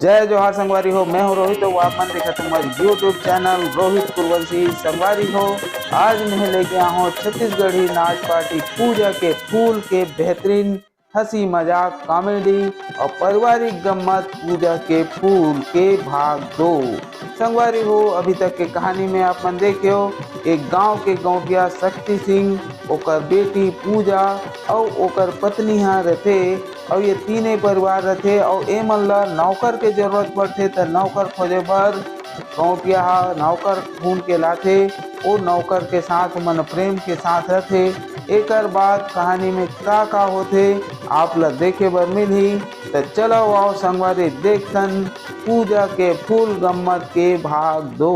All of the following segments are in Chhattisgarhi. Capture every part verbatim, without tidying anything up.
जय जोहार संगवारी हो, मैं हूं रोहित अउ आप मन देखत हव हमर YouTube चैनल रोहित कुरवंशी। संगवारी हो, आज मैं लेके आया हूं छत्तीसगढ़ी नाच पार्टी पूजा के फूल के बेहतरीन हंसी मजाक कॉमेडी अउ पारिवारिक गम्मत पूजा के फूल के भाग दो। संगवारी हो, अभी तक के कहानी में आप मन देखे हो, एक गांव के गौंटिया शक्ति सिंह, ओकर बेटी पूजा अउ ओकर पत्नी ह रथे अउ ये तीने परिवार रथे अउ ए मन ला नौकर के जरूरत पड़थे, त नौकर खोजे बर गौंटिया ह नौकर ढूंढ के लाथे। ओ नौकर के साथ मन प्रेम के साथ रथे। एकर बाद कहानी में का का होथे, आप ला देखे बर मिलही। त चलो आओ संगवारी, देखथन पूजा के फूल गम्मत के भाग दो।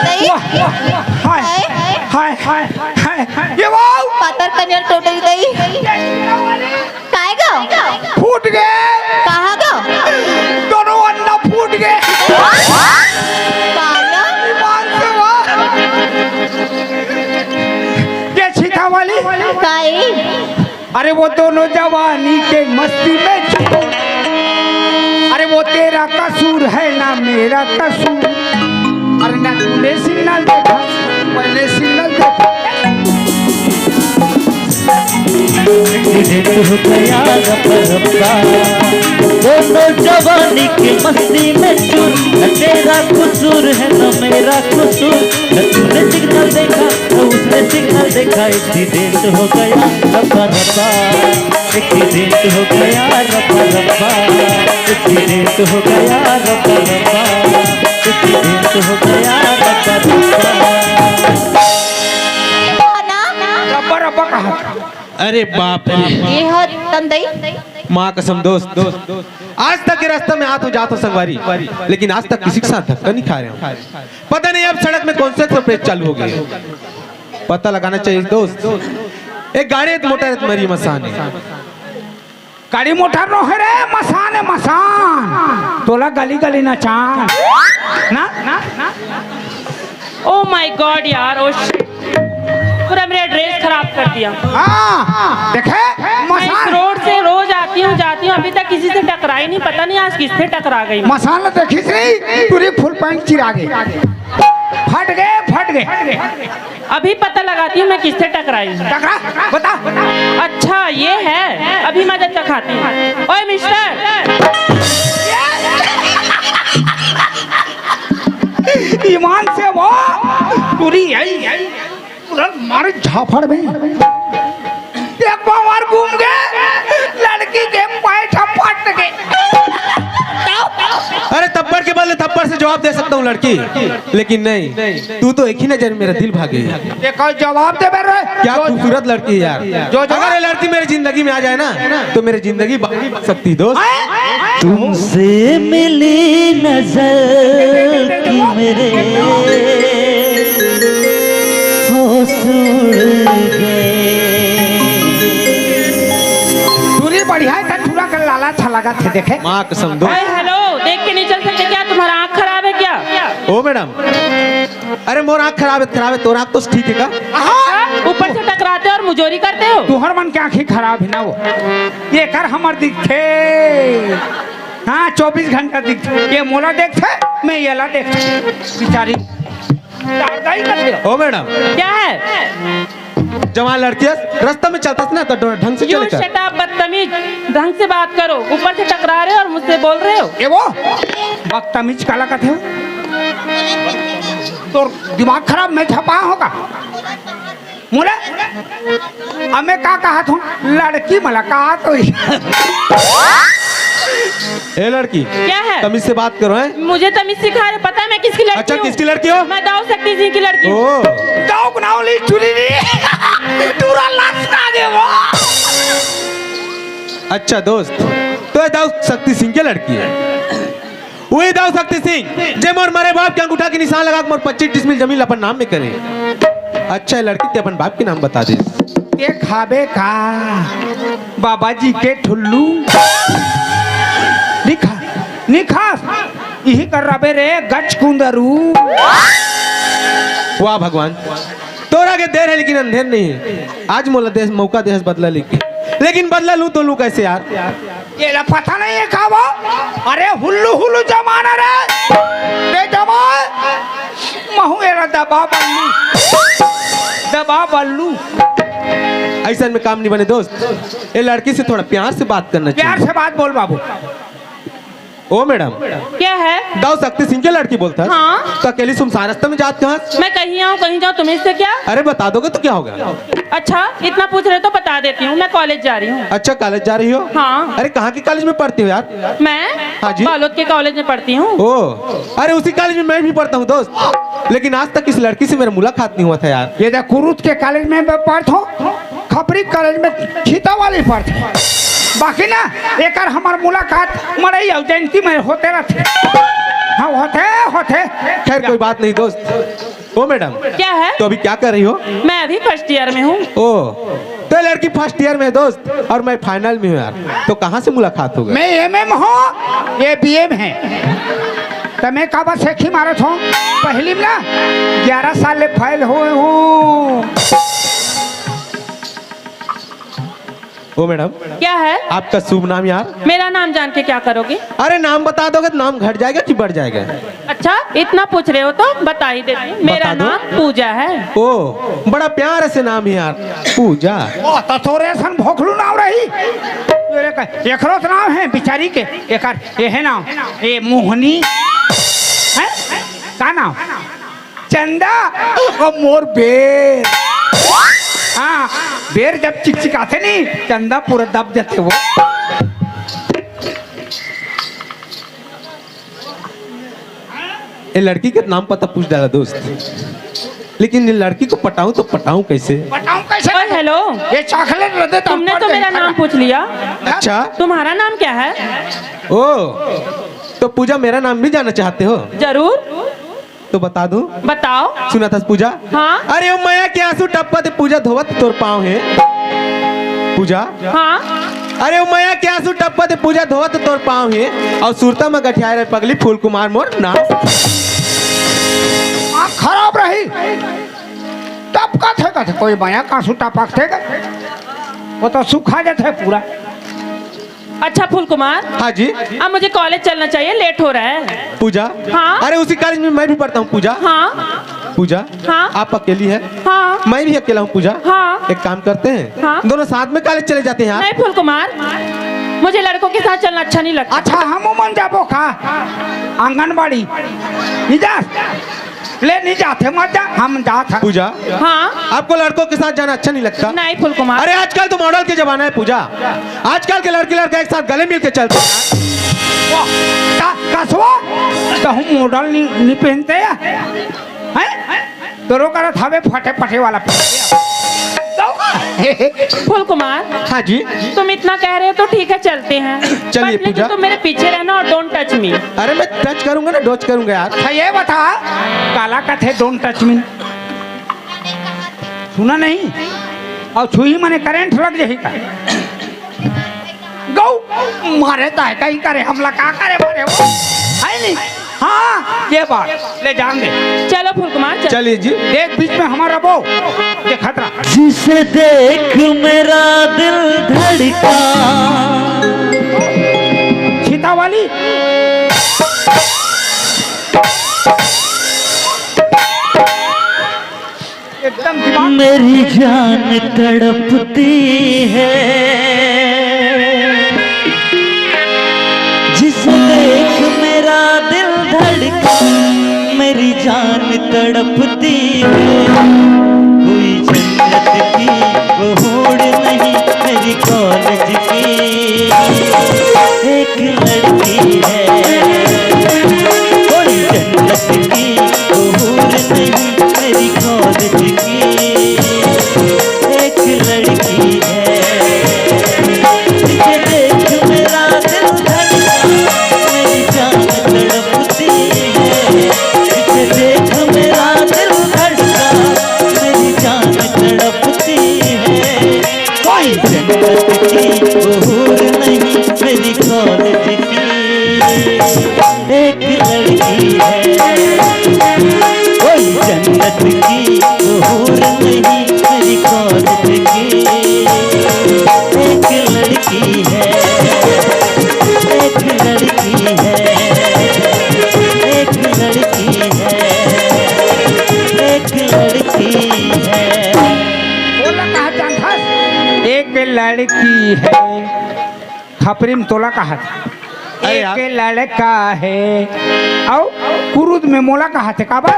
दई? वाह, वाह, हाय, हाय। हाय, हाय, हाय, हाय। ये वाह! पातर कनिया टोटरी दई। काय ग? फूट गे। कहाँ ग? दोनों अंडा फूट गे। काला? ईमान से वाह। ये छिथा वाली। काई? अरे वो दोनों जवानी के मस्ती में झूम। अरे वो तेरा कसूर है ना मेरा कसूर। अरे ना तूने सिग्नल देखा, मैंने सिग्नल देखा। एक्सीडेंट हो गया रब्बा रब्बा, दोनों जवानी के मस्ती में चूर। न तेरा कसूर है न मेरा कसूर, न तूने सिग्नल देखा न उसने सिग्नल देखा। एक्सीडेंट हो गया रब्बा रब्बा, एक्सीडेंट हो गया रब्बा रब्बा, एक्सीडेंट हो गया रब्बा रब्बा, एक्सीडेंट हो गया रब्बा रब्बा। रब्बा रब्बा कहा। अरे बाप रे। ये हो तंदई। माँ कसम दोस्त, आज तक ये रास्ता में आत हूँ जात हूँ संगवारी, लेकिन आज तक किसी के साथ धक्का नहीं खा रहे हूँ। पता नहीं अब सड़क में कौन सा एक्सप्रेस चालू हो गई है। पता लगाना चाहिए दोस्त। एक गाड़ी है, मोटर है, तुम्हारी मसान है। गाड़ी मोटर नो है रे, मसान है, मसान। तोला गली गली नचान। ना, ना, ना। ओ माय गॉड यार, ओ शिट, पूरा मेरा ड्रेस खराब कर दिया। हाँ, देखे? मैं इस मसान। रोड से रोज आती हूँ, जाती हूँ, अभी तक किसी से टकराई नहीं, पता नहीं आज किससे टकरा गई। मसान देखिस नहीं, पूरी फुल पैंट चिरा गई। फट गए, फट गए। अभी पता लगाती हूँ मैं किससे टकराई हूँ। टकरा, बता। अच्छा, ये है, अभी मजा चखाती हूँ। ओए मिस्टर, ईमान से वो टूरी है, पूरा मार झापड़ में। एक बार घूम के लड़की के पैर झपट के। अरे थप्पड़ के बदले थप्पड़ से जवाब दे सकता हूँ लड़की, लेकिन नहीं, तू तो एक ही नजर में मेरा दिल भागे। ये कोई जवाब दे मेरे? क्या जो खूबसूरत लड़की है यार। जो, जो अगर ये लड़की मेरी जिंदगी में आ जाए ना, तो मेरी जिंदगी बदल सकती दोस्त। तुमसे मिली नजर की मेरे होश उड़ गए। टूरी बढ़िया है, थोड़ा कर लाला अच्छा लगा थे देखे। माँ कसम दो। अरे हेलो, देख के नहीं चल सकते क्या? तुम्हारा आँख खराब है क्या? ओ मैडम, अरे मोर आँख खराब है, खराब है, तोर आँख तो ठीक है का? हाँ, ऊपर से टकराते हो और मुजोरी करते हो। तुहर मन के आँखी खराब है ना वो, ये कर हमर दिखथे। हाँ, चौबीस घंटा दिखथे, ये मोला देखथे, मैं येला देखथे। बेचारी दादा ही कर दे। ओ मैडम, क्या है? जवान लड़की है, रास्ता में चलता ना तो ढंग से यू चले कर। शट अप, बदतमीज, ढंग से बात करो। ऊपर से टकरा रहे हो और मुझसे बोल रहे हो। ए वो बदतमीज काला कथे हो? तोर दिमाग खराब, मैं झपा होगा। मोला, अब मैं का कहा था? लड़की मला कहा तो ही। ए लड़की, क्या है? तमीज से बात करो, हैं? मुझे तमीज सिखा रहे, पता है मैं किसकी लड़की अच्छा, हूँ? किसकी लड़की हो? मैं दाऊ शक्ति सिंह की लड़की हूँ। ओ। दाऊ को नाव ली चुरी ली। पूरा लाश ना दे वो। अच्छा दोस्त, तो ये दाऊ शक्ति सिंह की लड़की है। उही दाऊ शक्ति सिंह, जे मोर मरे बाप के अंगूठा के निशान लगा के मोर पच्चीस डिसमिल जमीन ल अपन नाम में करे। अच्छा, ए लड़की, तें अपन बाप के नाम बता दे। तें खाबे का बाबा जी के ठुल्लू? निखा, निखा, इही कर रबे रे गच कुंदरू। वाह भगवान, तोरा के देर हे लेकिन अंधेर नहीं हे। आज मोला देस, मौका देस बदला लेके, लेकिन बदला लूं तो लूं कैसे यार? एला पता नहीं हे का वो? अरे हुल्लू हुल्लू जमाना रे, बे जमाल, महू एला दबा बल्लू, दबा बल्लू। अइसन में काम नहीं बने दोस्त, ए लड़की से थोड़ा प्यार से बात करना चाहिए। प्यार से बात बोल बाबू। ओ मैडम, क्या है? दाऊ शक्ति सिंह के लड़की बोलत हस? हाँ। त अकेली सुनसान रस्ता में जात कहाँ? मैं कहीं आऊँ, कहीं जाऊँ, तुम्हें इससे क्या? अरे बता दोगे तो क्या होगा? अच्छा, इतना पूछ रहे हो तो बता देती हूँ, मैं कॉलेज जा रही हूँ। अच्छा, कॉलेज जा रही हो? हाँ। अरे कहाँ के कॉलेज में पढ़ती हो यार? मैं हाँ जी। बालोद के कॉलेज में पढ़ती हूँ। ओ, अरे उसी कॉलेज में मैं भी पढ़ता हूँ दोस्त, लेकिन आज तक इस लड़की से मेरा मुलाकात नहीं हुआ था यार। ये देख, कुरुद के कॉलेज में मैं पढ़ता हूँ, खपरी कॉलेज में छीता वाली पढ़त हे। बाकी ना, एकर हमर मुलाकात मड़ई अउ जयंती में होते रहते। हाँ, होते, होते। खैर, कोई बात नहीं दोस्त। ओ मैडम, क्या है? तो अभी क्या कर रही हो? मैं अभी फर्स्ट ईयर में हूँ। ओ, तो लड़की फर्स्ट ईयर में है दोस्त, और मैं फाइनल में हूँ यार। तो कहाँ से मुलाकात होगा? मैं एमए में हूँ, ये बीए में है। त मैं काबर सेखी मारत हूँ? पहली में ना ग्यारह साल ले फेल हुए हूँ। ओ मैडम, क्या है? आपका शुभ नाम यार? मेरा नाम जान के क्या करोगे? अरे नाम बता दोगे तो नाम घट जाएगा कि बढ़ जाएगा? अच्छा, इतना पूछ रहे हो तो बता ही देती हूँ। मेरा बता दो। नाम पूजा है। ओ, बड़ा प्यारा से नाम है यार, पूजा। ओ, त तोरे सन भोखलू नाम रही। तोरे का, एकरो तो नाम है बिचारी के, एकर, ये है नाम, ये मोहनी। है? का नाम? चंदा अउ मोर बेर। हाँ, बेर जब चिकचिकाथे नहीं, चंदा पूरा दब जाथे वो। ए लड़की के नाम पता पूछ डाला दोस्त, लेकिन ये लड़की को पटाऊं तो पटाऊं कैसे? पटाऊं कैसे? ओए, हेलो। ये चॉकलेट रह दे तो तुमने तो मेरा नाम पूछ लिया। अच्छा। तुम्हारा नाम क्या है? ओ, तो पूजा, मेरा नाम भी जानना चाहते हो? जरूर। तो बता दूं? बताओ। सुनत हस पूजा? हाँ। अरे ओ मया के आंसू टपकत पूजा, धोवत तोर पाँव हे पूजा। हाँ। अरे ओ मया के आंसू टपकत पूजा, धोवत तोर पाँव हे, अउ सुरता म गठियाए रहे पगली, फूल कुमार मोर नाम। आँख खराब रही, टपकत हे कथे, कोई मया के आंसू टपकथे का? वो तो सुखा जाथे पूरा। अच्छा फूल कुमार, हाँ जी। अब मुझे कॉलेज चलना चाहिए, लेट हो रहा है। पूजा। हाँ। अरे उसी कॉलेज में मैं भी पढ़ता हूँ पूजा। हाँ। पूजा। हाँ। आप अकेली है? हाँ। मैं भी अकेला हूँ पूजा। हाँ। एक काम करते हैं, हाँ। दोनों साथ में कॉलेज चले जाते हैं यार। नहीं फूल कुमार, मुझे लड़कों के साथ चलना अच्छा नहीं लगता। अच्छा हम मन जाबो का आंगनबाड़ी? नहीं जा। ले नहीं जाथे, मत जा, हम जात हन। पूजा, हाँ। आपको लड़कों के साथ जाना अच्छा नहीं लगता? नहीं फूल कुमार। अरे आजकल तो मॉडल के जमाना है पूजा, आजकल के लड़की लड़का एक साथ गले मिल के चलते हैं। वाह, का, कसवा, तो हम मॉडल नहीं, नहीं पहनते हैं? हैं? तोरो करत हवे फटे फटे वाला पहन। फूल कुमार, हाँ जी। तुम इतना कह रहे हो तो ठीक है, चलते हैं। चलिए, but लेकिन पूजा। तुम मेरे पीछे रहना और don't touch me। अरे मैं टच करूंगा ना, डोच करूंगा यार। अच्छा ये बता, काला कथे don't touch me? सुना नहीं? अउ छुही मने करंट लग जाही का? गौ मारे ताय कहीं करे हमला का करे मारे वो? है नहीं? हाँ, ये बात ले जान दे। चलो फूल कुमार, चलो। चलिए जी। देख बीच में हमारा वो देखत रहा। जिसे देख मेरा दिल धड़का। सीता वाली। एकदम दिमाग। मेरी जान तड़पती है, जिसे देख मेरा दिल धड़का। मेरी जान तड़पती है, कोई जन्नत की वो हूर नहीं, मेरी कॉलेज की एक लड़की है। कोई जन्नत की वो हूर नहीं, मेरी कॉलेज की एक लड़की है। जिसे देख मेरा दिल धड़का, मेरी जान तड़प वो हूर नहीं मेरी कॉलेज की, एक लड़की है कोई जन्नत की, वो हूर नहीं मेरी कॉलेज की, एक लड़की है, एक लड़की है, एक लड़की है, एक लड़की है। बोला कहा चाहत हस? एक लड़की है, खपरी में तोला कहा था। अरे यार। एक लड़का है, अउ कुरुद में मोला कहा थे, काबर?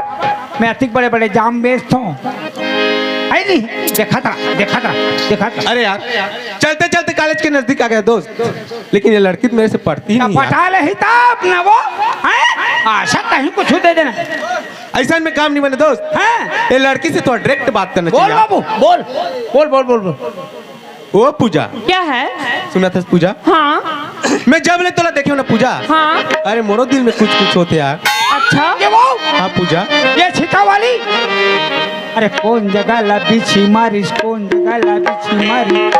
मैं अतिक बड़े-बड़े जाम बेचथों। है नहीं? देखत रहा, देखत रहा, देखत रहा। अरे यार, चलते-चलते कॉलेज के नजदीक आ गए दोस्त, लेकिन ये लड़की तो मेरे से पढ़ती ही नहीं यार। पटा ले ही तब ना वो, हैं? आशा कहीं कुछ दे देना। ऐसा में काम नहीं बने दोस्त। हैं? ये लड़की से थोड़ा डायरेक्ट बात करना बोल चाहिए। बाबू, बोल। बोल, बोल, बोल, बोल। ओ पूजा। क्या है? सुनत हस पूजा? हाँ। मैं जब ले तोला देखे हूँ ना पूजा। हाँ। अरे मोरो दिल में कुछ कुछ होथे यार। अच्छा। ये वो? हाँ पूजा। ये छिका वाली। अरे कोन जगह ला बिछी मारिस, कोन जगह ला बिछी मारिस।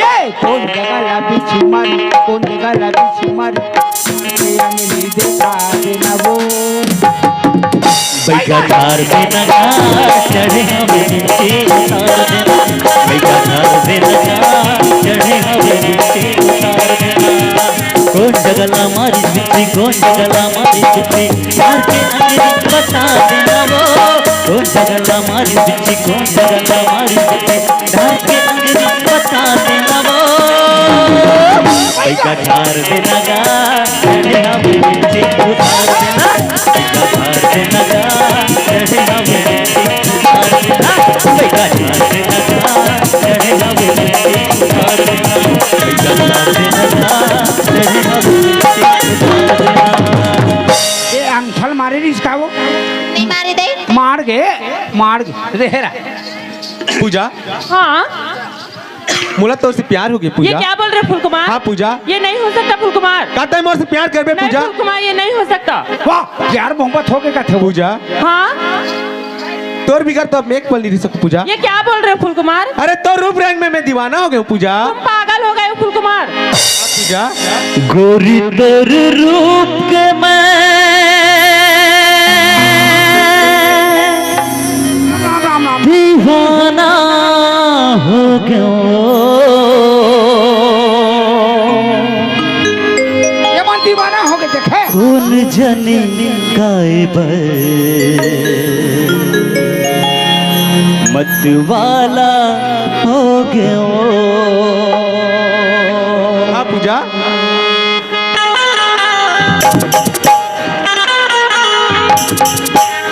ये कोन जगह ला बिछी मारिस, कोन जगह ला बिछी मारिस। अंगली देखा देना वो। बैगा धार देना गा, चढ़े हवे नीचे उतार देना। बैगा धार देना गा, चढ़े हवे नीचे उतार देना। कोन जगह ला मारिस बिच्छी, कोन जगह ला मारिस बिच्छी, धार के अंगली बता देना वो। कोन जगह ला मारिस बिच्छी, कोन जगह ला मारिस बिच्छी, धार के अंगली बता देना वो। पैसा धार देना गा, चढ़े हवे बिच्छी उतार देना। पैसा धार देना गा, चढ़े हवे बिच्छी उतार देना। पैसा धार देना गा, चढ़े हवे बिच्छी उतार देना। पैसा धार देना गा, चढ़े हवे बिच्छी उतार देना। ए, अंगठा ल मारे रिहिस का वो? नहीं मारे दे। मार गे, मार गे। रे हेरा। पूजा। हाँ। मोला तोर से प्यार हो गे पूजा। ये क्या बोल रहे फूलकुमार? हाँ पूजा। ये नहीं हो सकता फूलकुमार। का तैं मोर से प्यार करबे नहीं पूजा? फूलकुमार, ये नहीं हो सकता। वाह, प्यार मोहब्बत हो गे का थे पूजा। हाँ। तोर बिगर तो अब मैं एक पल नहीं रह सकूं पूजा। ये क्या बोल रहे फूलकुमार? अरे तोर रूप रंग में मैं दीवाना हो गया हूँ पूजा। तुम पागल हो गए हो फूलकुमार। पूजा। गोरी तोर रूप के मैं दीवाना हो गयो। ये मन दीवाना हो गए देखे। कोन जनी काय बर मतवाला हो गयो। हाँ पूजा।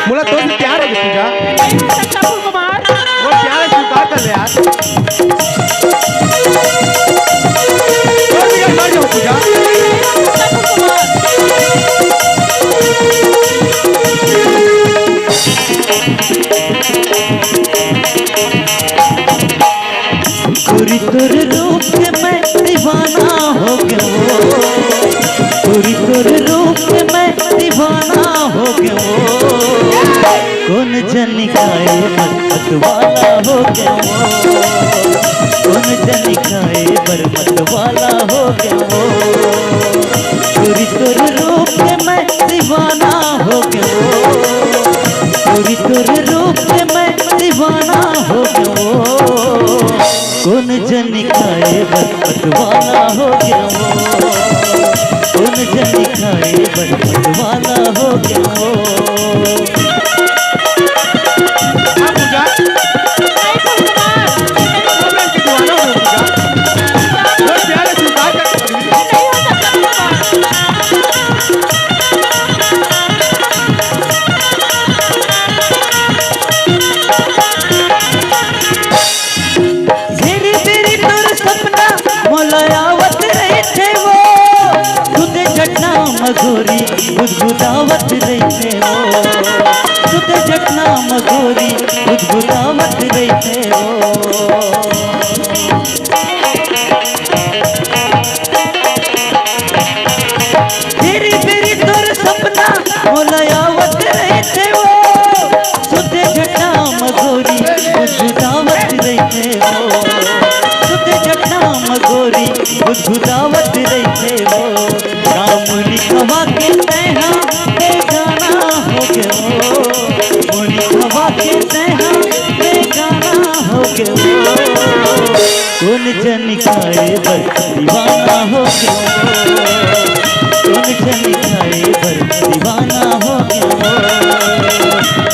मोला तोर से प्यार हो गया पूजा। नहीं हो सकता फूलकुमार। वो प्यार है, स्वीकार कर ले यार। तोर बिगर मर जाऊं पूजा। नहीं हो सकता फूलकुमार। गोरी तोर रूप के मैं दीवाना हो गयो। गोरी तोर रूप के मैं दीवाना हो गयो। कोन जनी काय बर मतवाला हो गयो। कोन जनी काय बर मतवाला हो गयो। गोरी तोर रूप के मैं दीवाना हो गयो। गोरी तोर रूप के मैं दीवाना हो गयो। कोन जनी काय बर मतवाला हो गयो। कोन जनी काय बर मतवाला हो गयो। हाँ, पूजा। नहीं, फूलकुमार। वो प्यार है, स्वीकार कर। घेरी बेरी तोर सपना मोला आवत रहिथे वो, सुते झटना म गोरी गुदगुदावत रहिथे वो, सुते झटना म गोरी गुदगुदावत रहिथे वो। घेरी बेरी तोर सपना मोला आवत रहिथे वो, सुते झटना म गोरी गुदगुदावत रहिथे वो। आए बर दीवाना हो गया वो। कौन जनी आए बर दीवाना हो गया वो।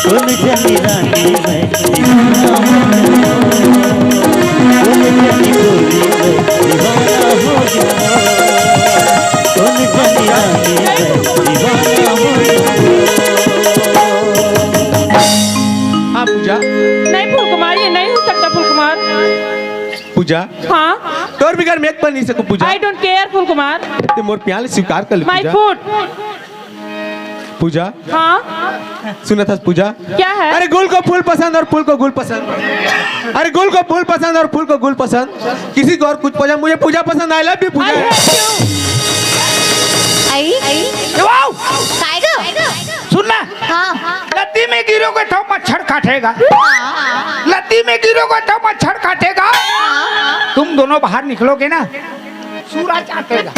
कौन जनी रानी मैं दीवाना हो गया वो। कौन जनी गोरी मैं दीवाना हो गया वो। कौन जनी रानी मैं दीवाना हो गया वो। हाँ पूजा। नहीं फूल कुमार, ये नहीं हो सकता फूल कुमार। पूजा। हाँ। तोर बिगर मैं एक पल नहीं सकूं पूजा। I don't care फूल कुमार। ते मोर प्यार स्वीकार कर ले My पूजा। Foot। पूजा। हाँ। सुनत हस पूजा। क्या है? अरे गुल को फूल पसंद और फूल को गुल पसंद। अरे गुल को फूल पसंद और फूल को गुल पसंद। किसी को और कुछ पसंद, मुझे पूजा पसंद। I love you Pooja. I hate you। आई। ए, वाओ। काय ग? सुन ना। हाँ। लत्ती में गिरोगे तो मच्छर काटेगा। हाँ। लत्ती में गिरोगे तो मच्छर काटेगा। हाँ। तुम दोनों बाहर निकलोगे ना, सूरा चाटेगा।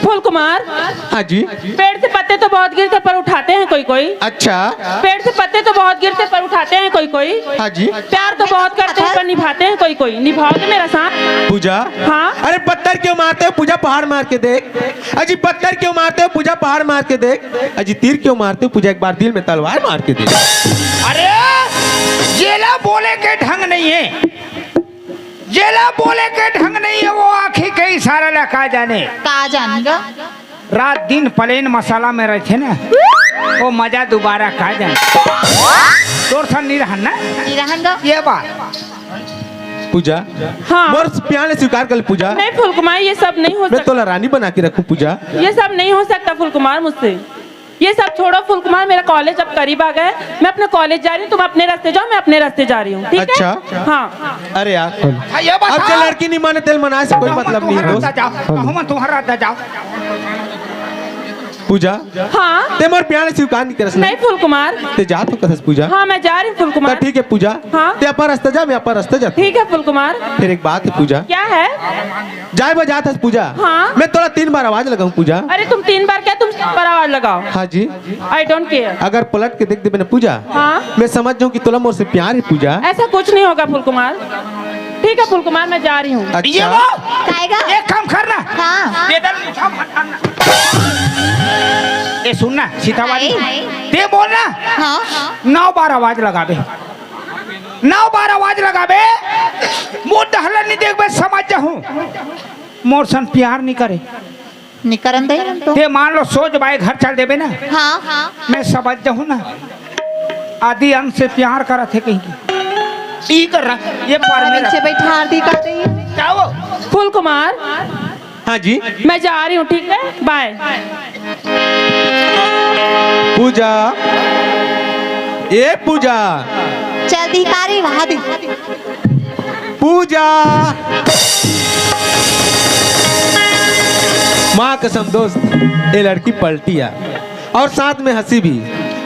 फूल कुमार। हाँ जी। पेड़ से पत्ते तो बहुत गिरते पर उठाते हैं कोई कोई। अच्छा। पेड़ से पत्ते तो बहुत गिरते पर उठाते हैं कोई कोई। हाँ जी। प्यार तो बहुत करते हैं पर निभाते हैं कोई कोई। निभाओगे मेरा साथ? पूजा। हाँ। अरे पत्थर क्यों मारते हो पूजा, पहाड़ मार के देख। अजी पत्थर क्यों मारते हो पूजा, पहाड़ मार के देख। अजी तीर क्यों मारते हो पूजा, एक बार दिल में तलवार मार के देख। अरे जेला बोले के ढंग नहीं है, जेला बोले के ढंग नहीं है, वो आँखी के इशारा ला का जाने। का जाने गा? रात दिन plain मसाला में रहिथे ना, वो मजा दोबारा का जाने। तोर सन नहीं रहन ना। नहीं रहन गा। ये बात। पूजा। हाँ। मोर प्यार ला स्वीकार कर ले पूजा। नहीं फूल कुमार, ये सब नहीं हो मैं सकता। तोला रानी बना के रखूं पूजा। ये सब नहीं हो सकता फूल कुमार मुझसे। ये सब छोड़ो फूल कुमार, मेरा कॉलेज अब करीब आ गया है। मैं अपने कॉलेज जा रही हूँ, तुम अपने रास्ते जाओ, मैं अपने रास्ते जा रही हूँ, ठीक है? अच्छा। हाँ। अरे यार। हाँ, ये बात अब जे हाँ। लड़की नहीं माने तेल मनाए से कोई मतलब नहीं है दोस्त। जाओ, कहूँ मैं तुम्हारा रास्ता जाओ। पूजा। हाँ। ते मोर प्यार ला स्वीकार नहीं करस ना। नहीं फूल कुमार। ते जा तो कथस पूजा। हाँ, मैं जा रही हूँ फूल तो कुमार। ठीक है पूजा। हाँ। ते अपन रास्ता जा, मैं अपन रास्ता जा। ठीक है फूल कुमार। फिर एक बात है पूजा। क्या है? जाए बर जात हस पूजा। हाँ। मैं तोला तीन बार आवाज लगाऊं पूजा। अरे तुम तीन बार क्या, तुम चार बार आवाज लगाओ। हाँ जी। I don't care। अगर पलट के देख देबे ना पूजा, हाँ। मैं समझ जाऊं कि तोला मोर से प्यार है पूजा। ऐसा कुछ नहीं होगा फूल कुमार। ठीक है फूल कुमार, मैं जा रही हूँ। अच्छा। ये वो, काय गा? एक काम करना। हाँ। ये दल मुछा मत करना। ए सुन ना सीतावाली, आई। ते बोल ना। हाँ। नौ बार आवाज लगाबे, नौ बार आवाज लगाबे, मुंह डहलन नहीं देखबे, समझ जाहूं मोर सन प्यार नहीं करे। नहीं करन दे तो। ते मान लो सोच बाय घर चल देबे ना। हाँ। मैं समझ जाहूं ना, आदि अंत से प्यार करत हे कहीं की। ई कर रहा, ये पार में पीछे रख। बैठा दी कर दे। क्या वो? फूल कुमार। हाँ जी। मैं जा रही हूँ, ठीक है, बाय। पूजा, ए पूजा। चल दी तारी वहां दी। पूजा। माँ कसम दोस्त, ये लड़की पलटी है और साथ में हंसी भी।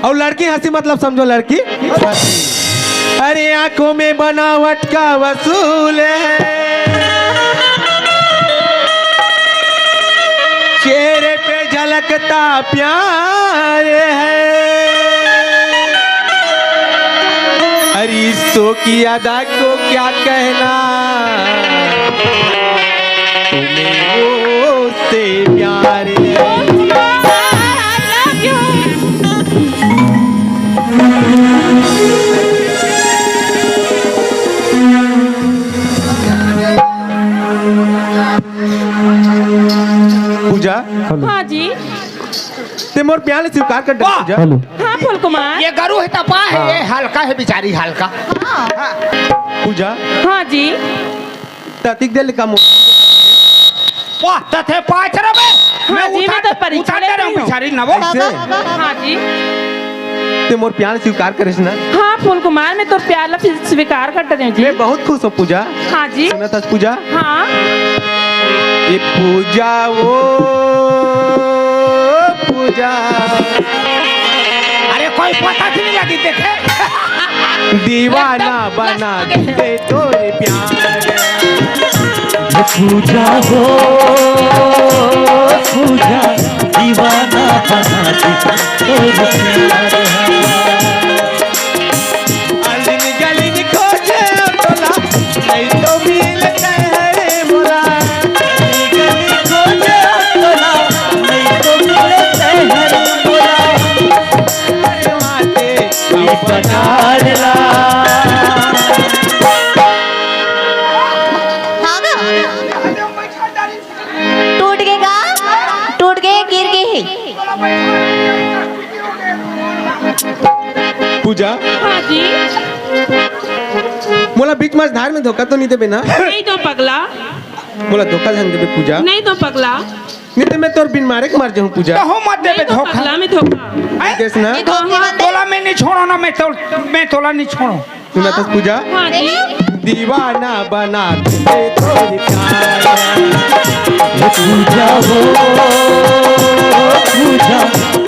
और लड़की हंसी मतलब समझो लड़की फंसी। अरे आंखों में बनावट का वसूल है, चेहरे पे झलकता प्यार है। अरे रिश्तों की अदा को क्या कहना, तुम्हें वो से प्यार है। पूजा, हाँ जी। ते मोर प्यार ला स्वीकार कर दे वाह। पूजा। हेलो। हाँ फूल कुमार। ये गरु है, तपा है, हाँ। ये हल्का है बेचारी, हल्का। हाँ। हाँ। पूजा। हाँ जी। ततिक दे ले का मो- वाह, तथे पाँच रबे। हाँ जी, मैं तो परीक्षा उतार ले दे रहा हूँ रही हूँ। बेचारी नवो। ऐसे? हाँ जी। ते मोर प्यार स्वीकार करिस ना? हाँ फूल कुमार, मैं तोर प्यार ला फिर स्वीकार कर रही हूँ जी। मैं बहुत खुश हूँ पूजा। हाँ जी। सुनत हस पूजा? हाँ। ये पूजा वो पूजा। अरे कोई पता भी नहीं लगी देखे। दीवाना एकदम बना दे तोरे प्यार। ये पूजा हो पूजा, दीवाना बना दे तोरे प्यार। अलिन गलिन खोजे तोला, नहीं तो मिले पूजा, हाँ जी। मोला बीच मझधार में धोखा तो नहीं देबे ना? नहीं तो पगला। मोला धोखा झन देबे पूजा। नहीं तो पगला। नहीं तो मैं तोर बिन मारे के मर जाहूँ पूजा। तहूँ मत देबे नहीं तो धोखा। पगला में धोखा। हैं? देस ना। ये धोखा हाँ, हाँ। मत दे। तोला मैं नहीं छोड़ो ना, मैं तो, मैं तोला नहीं छोड़ो। सुनत हस पूजा? हाँ जी। दीवाना बना दे तोर प्यार। ये पूजा हो, पूजा,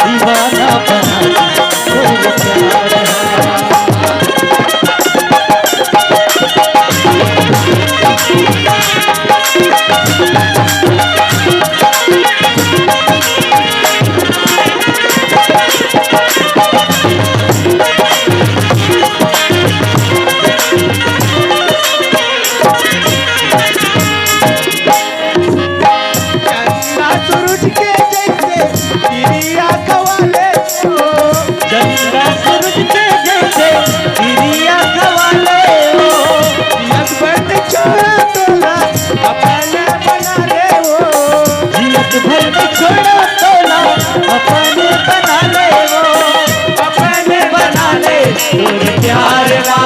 दीवाना बना दे तोर प्यार। चंदा सूरज के जैसे किरिया खवाले हो। चंदा सूरज के जैसे किरिया खवाले हो। जियत भर छोड़ा तोला अपने बना ले हो। जियत भर छोड़ा तोला अपने बना ले हो। अपने बना ले तोर प्यार ला।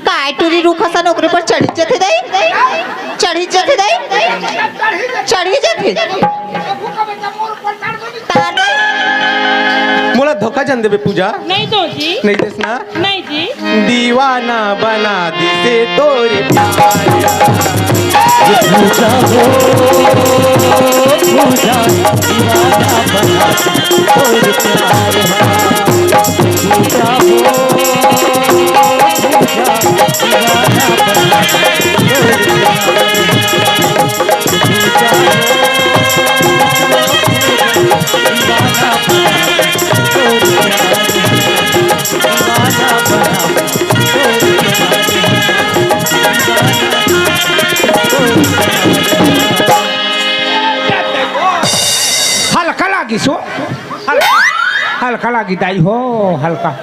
काय टूरी रूख असन ओकरे पर चढ़ी जथे दाई, चढ़ी जथे दाई, चढ़ी जथे। तार दाई। मोला धोखा जन देबे पूजा। नहीं तो जी। नहीं देस ना। नहीं जी। दीवाना बना दिसे तोरे प्यार। ये पूजा हो, पूजा, दीवाना बना दिसे तोरे प्यार। हल्का लागिस हो, हल्का, हल्का लागी दाई हो, हल्का।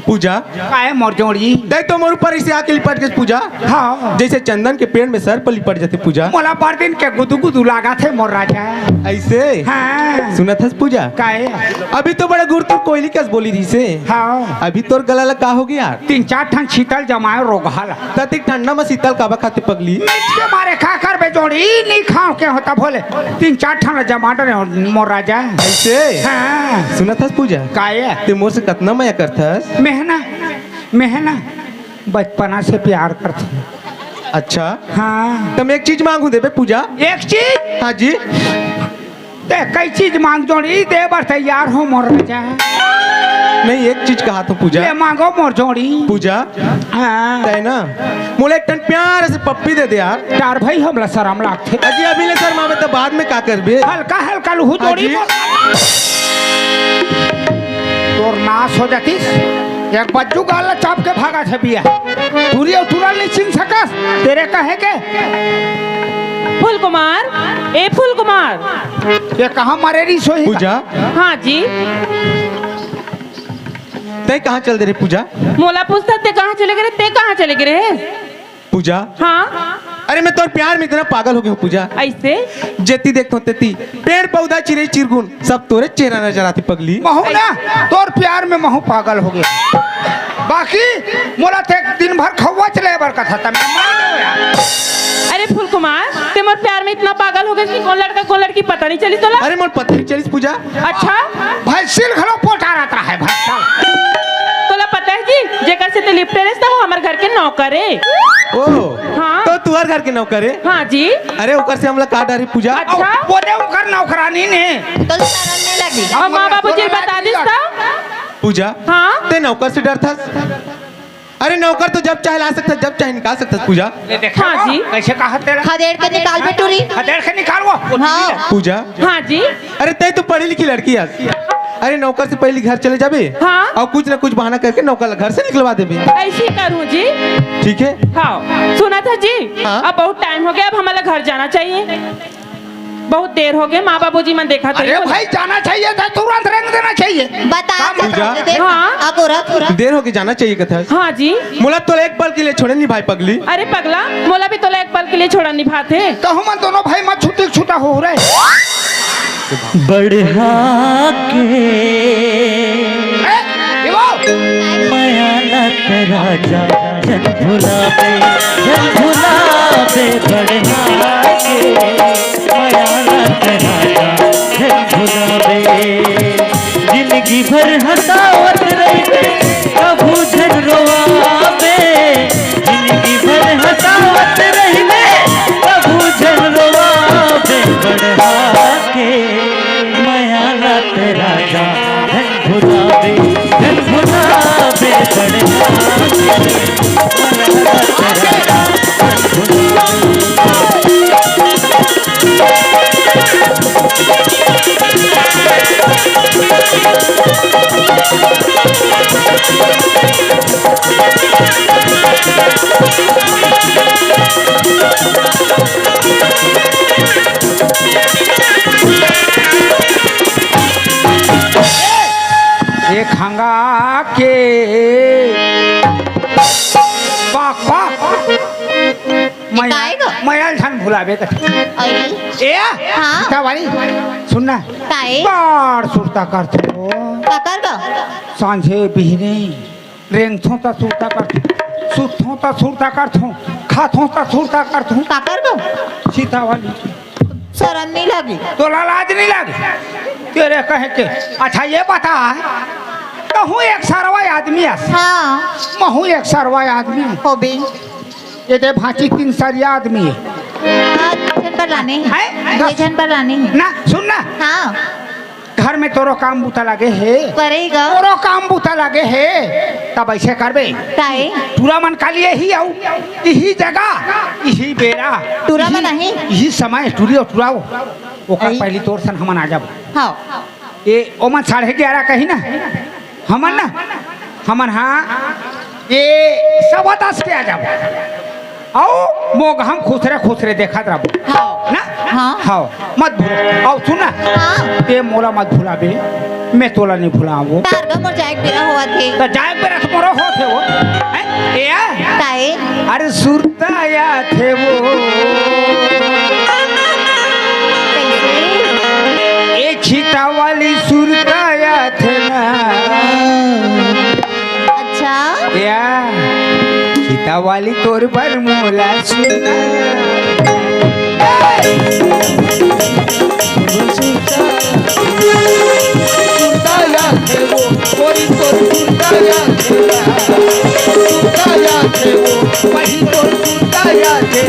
पूजा। काहे मोर जोड़ी? दाई तो मोर ऊपर ऐसे आके लिपट गे पूजा। हाँ। जैसे चंदन के पेड़ में सर्प लिपट जाथे पूजा। मोला बड़ दिन के गुदु गुदु लागा थे मोर राजा। ऐसे? हाँ। सुनत हस पूजा? काहे? अभी तो बड़ा गुर तोर कोयली कस बोली रहिसे। हाँ। अभी तोर गला ला का हो गया? तीन चार ठन शीतल जमाए रोगहा ला। त तैं ठंडा म शीतल काबर खाथे पगली? मिच के मारे का करबे जोड़ी, नी खाव के होता भोले। तीन चार ठन ला जमा डरे हो मोर राजा। ऐसे? हाँ। सुनत हस पूजा? काये? तैं मोर से कतना मया करथस? मेहना, मेहना, बचपना से प्यार करथस। अच्छा। हाँ। त मैं एक चीज मांगू देबे पूजा? एक चीज? हाँ जी। तैं कई चीज मांग जोड़ी, दे बर तैयार हो मोर राजा। नहीं, एक चीज कहा तो पूजा। ले मांगो मोर जोड़ी। पूजा, हाँ। तैं ना, मोला एक ठन प्यार से पप्पी दे दे यार। यार भाई, हमला शरम लागथे। अजी, अभी ले शरमाबे त बाद में का करबे? हल्का हल्का लुहू जोड़ी अजी। मोर। तोर नाश हो जातिस। एक बज्जू गाल ला चाप के भागा छे बिया। टूरी अउ टूरा ल नहीं चिन्ह सकस। तेरे कहे के फूल कुमार, ए फूल कुमार। ये कहाँ मारे रही सोही? पूजा। हाँ जी। तैं कहाँ चल दे रे पूजा? मोला पूछता तैं कहाँ चले गे रे, तैं कहाँ चले गे रे? पूजा। हाँ। अरे मैं तोर प्यार में इतना पागल हो गया हूँ पूजा। ऐसे? जेती देखता हूँ तेती पेड़ पौधा चिरे चिरगुन सब तोरे चेहरा नजर आती पगली। महू ना, तोर प्यार में महू पागल हो गया। बाकी मोला ते दिन भर खौवा चले बर कथा था, मैं मान लो यार। अरे फूल कुमार, ते मोर प्यार में इतना पागल हो गए कि कौन लड़का कौन लड़की पता नहीं चली तोला? अरे मोर पता नहीं चलिस पूजा। अच्छा? भैंसिल घलो पोटा रहता है भैंसा। तोला पता है जी, जेकर से ते लिपटे रहता वो हमारे घर के नौकर है। ओ, हाँ। तो तुहर घर के नौकर है? हाँ जी। अरे ओकर से हमला का डर हे पूजा? अच्छा। बोले ओकर नौकरानी ने। तो शरम नहीं लगी? अब माँ बाबू जी बता दिस त? पूजा, हाँ? ते नौकर से डरथस? अरे नौकर तो जब चाहे ला सकथस, जब चाहे निकाल सकथस पूजा। ले देख हाँ जी। कैसे कहा तेरा? खदेड़ के निकाल बे टूरी। खदेड़ के निकाल वो। हाँ। पूजा। हाँ जी। अरे ते तो पढ़ी लिखी लड़की है। अरे नौकर से पहले घर चले जाबे। हाँ। और कुछ ना कुछ बहाना करके नौकर घर से निकलवा देबे। ऐसी करूँ जी। ठीक है। हाँ। सुनत हस जी। हाँ। अब बहुत टाइम हो गया, अब हमारा घर जाना चाहिए। बहुत देर हो गए, माँ बाबूजी मन देखा अरे भाई, जाना चाहिए था, तुरंत रेंग देना चाहिए। बता काम पूजा। दे। हाँ। अब हो रहा थोड़ा। देर हो गई, जाना चाहिए कथा। हाँ जी। मोला तोला एक पल के लिए छोड़े नहीं भाई पगली। अरे पगला, मोला भी तोला एक पल के लिए छोड़ा निभाते। तो हम दोनों भाई मत छुट्टी छुट्टा हो रहे। बढ़ा के ए, ए वो। मया ला त राजा झन भुलाबे, झन भुलाबे, बढ़ा के मया ला त राजा झन भुलाबे। जिंदगी भर हंसावत रहिबे, कभू झन रोवाबे। जिंदगी भर हंसावत रहिबे, कभू झन रोवाबे। बढ़ा के मया ला त राजा झन भुलाबे, झन भुलाबे। बढ़ा के मया ला त राजा झन भुलाबे। ए खंगा के पाक पाक। मैं, काय ग? मैं झन भुलाबे कथे। अरे। ए, हाँ। सीता वाली, सुन ना। काय? बड़ सुरता करथों। का करबो? सांझे बिहने रेंगथों त सुरता करथों, सुतथों त सुरता करथों, खाथों त सुरता करथों। का करबो? सीता वाली। सरम नहीं लागे? तोला लाज नहीं लागे? तेरे कहे के। अच्छा, ये बता, तहूँ एक सरवा आदमी अस। हाँ। महूँ एक सरवा आदमी। होबे। ये दे भांची तीन सरिया आदमी हे। हाँ, दू झन बर लाने हे। हैं? दू झन बर लाने हे। ना, सुन ना। हाँ। घर में तोरो काम बूता लागे हे। परेगा। तोरो काम बूता लागे हे। तब ऐसे करबे। काहे? टूरा मन काली यही आऊ। यही जगह, यही बेरा। टूरा मन यही, नहीं। यही समय टूरी अऊ टूराओ। ओकर आई। पहली तोर सन हमन आ जाबो। हाँ। ए, ओमन साढ़े ग्यारह कही ना, हमन ना, हमन हाँ, ए, सवा दस के आ जाबो। अऊ मोग हम खुसरे खुसरे देखत रहबो। हाँ। ना? हाँ। हाँ, मत भूल। अऊ सुन ना, हाँ। ते मोला मत भुलाबे, मैं तोला नहीं भुलावों। तार गा मोर जाए के बेरा होवत हे। त जाए के बेरा तो मोरो होत हे वो। हैं? ए आ? काहे? अरे सुरता आथे वो। कैसे? ए सीता वाली सुरता आथे ना। अच्छा। या सीता वाली तोर बर मोला सुरता। सुरता आथे वो, कोई तो सुरता आथे ना। सुरता आथे वो, वही तो सुरता आथे।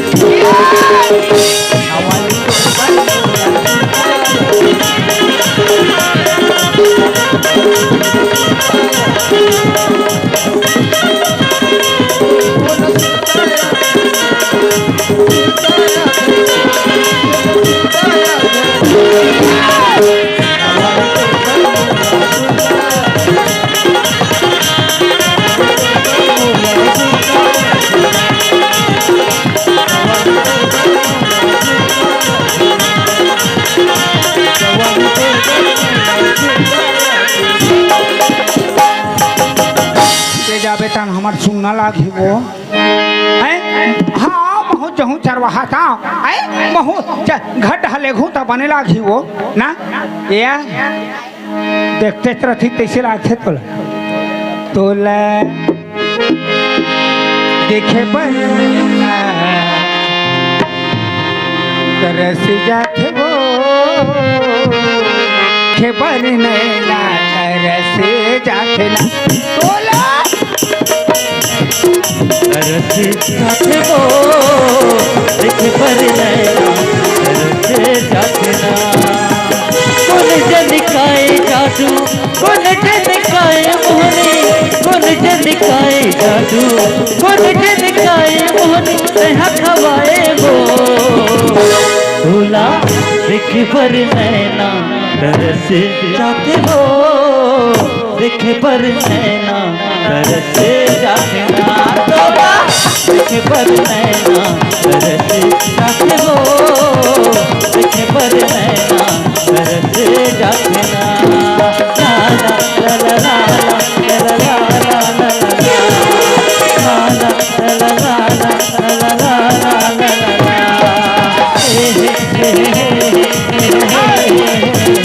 ते जाबे तन हमर सुनना लागही वो। हैं? हाँ, महूँ जहूँ चरवाहा था। हैं? महूँ च-, घट हलेगहूँ त बने लागही वो। ना? या? देखते रथी तैसे लागथे तोला। तोला देखे बर तरस जाथे वो, देखे बर नैना तरस जाथे ना। तोला तरस जाथे वो, देखे बर नैना तरस जाथे ना। कोन जन काय जादू, कोन जन काय मोहनी, कोन जन काय जादू, कोन जन काय मोहनी, तैहा खवाए वो। तोला देखे बर नैना तरस जाथे वो, देखे बर नैना तरस जाथे ना। तोला देखे बर नैना तरस जाथे वो, देखे बर नैना तरस जाथे ना। ला ला ला ला ला ला ला ला ला ला। ए हे हे हे हे हे हे हे।